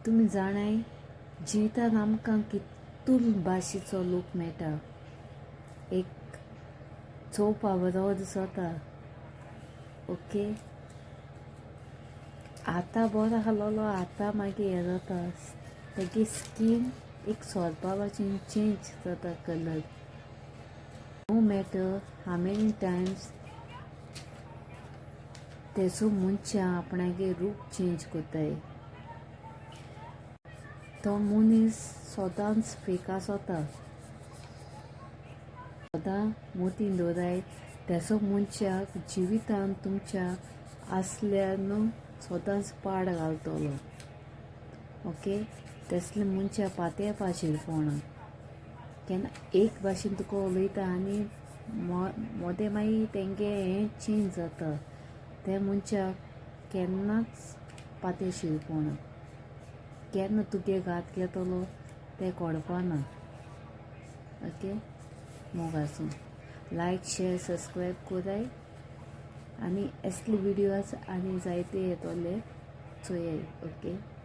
तुमी जाणाय, जिवितान आमकां कितूल भाशेचो लोक मेळटा. एक चोवपा बरो दिसता. ओके, आतां बरो आहलोलो, आतां मागीर हें जाता, तेगे स्कीन एक सोरपा भाशेन चेंज जाता colour. No matter how many times तेजो मनशां आपणागे रूप चेंज कोत्ताय, तो मनीस सदांच फेक आसता. सदां मोतीन दवराय, तेजो मनशाक जिवितान तुमच्या आसल्यार न्हू सदांच पाड घालतलो. ओके, तसले मनशां पातयेवपाचेर कोणा केन्ना एक भाशेन तुका उलयता आनी मोदें मागीर तेंगे हें चेंज जाता. ते मनशाक केन्नाच पातयेशीर कोणा. केन्ना तुगे घात घेतलो तें कळपाना. ओके, मोग आसूं. लायक, शेर, सबस्क्रायब कोराय आनी असले विडियोज आनी जायते येतले, चोयाय. ओके.